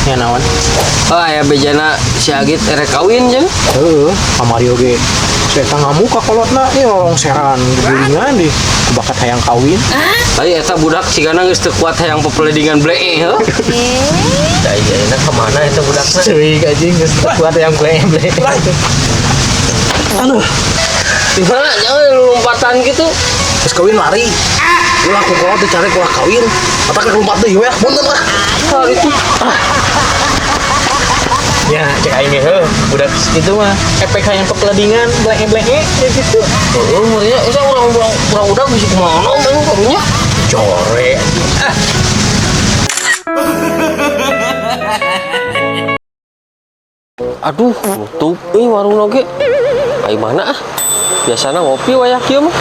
Ya naon? Oh, aya bejana si Agit erek kawin jeung. Heeh, kamari oge. Saya ngamuk ka kolotna ieu longseran gulingan di bakat hayang kawin. Tadi eta budak sigana geus teu kuat hayang pepeledingan blee heuh. Da ieu ayeuna ka mana eta budakna? Cuy, anjing geus teu kuat hayang ble-ble. Aduh, Di mana jangan lompatan gitu. Terus kawin lari. Ulah ku kolot dicari ulah kawin. Mata kan lompat deui we, punten lah. Hari itu. Ya, cek aing ge heuh, budak itu mah efek hayang pepeledingan ble-ble ya gitu. Heeh, umurnya eta urang-urang urang udah bisa kumaha mah karunya. Core. Aduh, nutup euy warung oge. Ai mana ah? Biasana ngopi wayah kieu mah.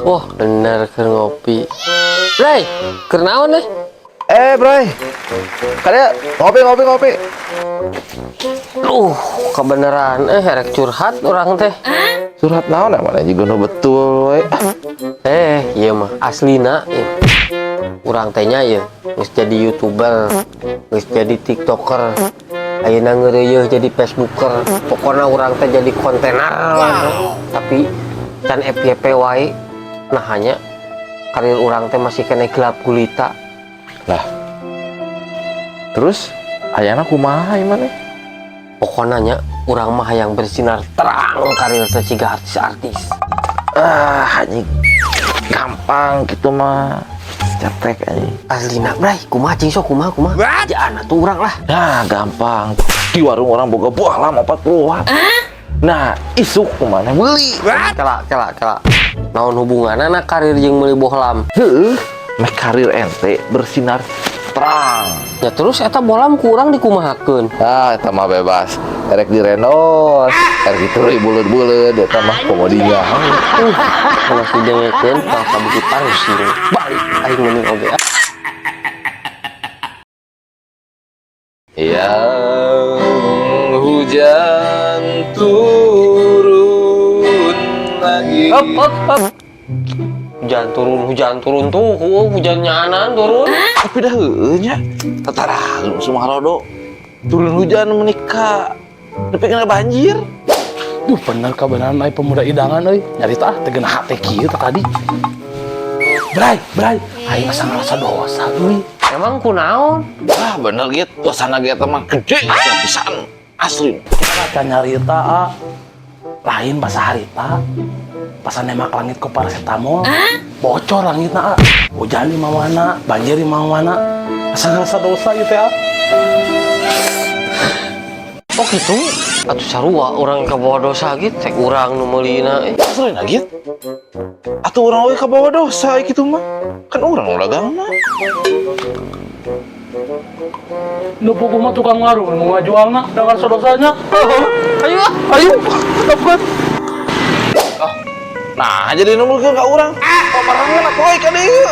Wah, bener keur ngopi. Bray, keur naon eh? Eh, Bray. Kalian ngopi ngopi ngopi. Kebenaran erek curhat orang teh. Curhat naon ya mana juga nu betul we. Ieu mah aslina ieu. Urang teh nya ieu geus jadi YouTuber, geus jadi TikToker. Ayeuna ngeureuyeuh jadi Facebooker. Pokona urang teh jadi kontener. Wow. Tapi can FYP wae. Nah hanya karir urang teh masih kena gelap gulita. Lah. Terus ayana kumaha ieu maneh? Pokona nya urang mah hayang bersinar terang karir teh siga artis-artis. Ah, anjing. Gampang gitu mah. Cetek anjing. Aslina, Bray, kumaha cing sok kumaha kumaha. Jaan atuh urang lah. Nah, gampang. Di warung orang boga buah lah 40 watt. Nah, isuk kumaha beli. Kela kela kela. Naon hubunganna karir jeung meuli bohlam? Heuh, meh karir ente bersinar terang. Ya terus eta bohlam ku urang dikumahakeun? Ah, eta mah bebas. Erek direnos, erek diteuri buleud-buleud, eta mah komodinya. Kalau didengekeun tah kabuki parusing. Balik aing mending oge ah. Yang hujan turun lagi. Hop hop hop. Hujan turun tuh, hujan nyanan turun. Tapi dah heueuh nya. Tatara semua rodo. Turun hujan menikah. Tapi kena banjir. Duh, bener kebenaran ai pemuda idangan euy. Nyarita ah teu geuna hate kieu teh tadi. Bray, Bray, aing asa ngarasa dosa euy. Emang kunaon? Ah, bener gitu. Suasana ge eta mah gede pisan. Asli. Kita nyarita ah. Lain bahasa harita. Pas nembak langit ku paracetamol, bocor langitna ah. Hujan di mana, banjir di mana. Asa ngarasa dosa ieu teh ah. Oh gitu. Atuh sarua urang kabawa dosa gitu, teh urang nu meulina. Asli nah gitu. Atuh urang we kabawa dosa kitu mah. Kan urang nu dagangna. Nu puguh mah tukang warung nu ngajualna da ngarasa dosanya. Ayo ah. Ayo, dapet. Nah, jadi nomor ka urang. Pamarangan atuh ka dieu.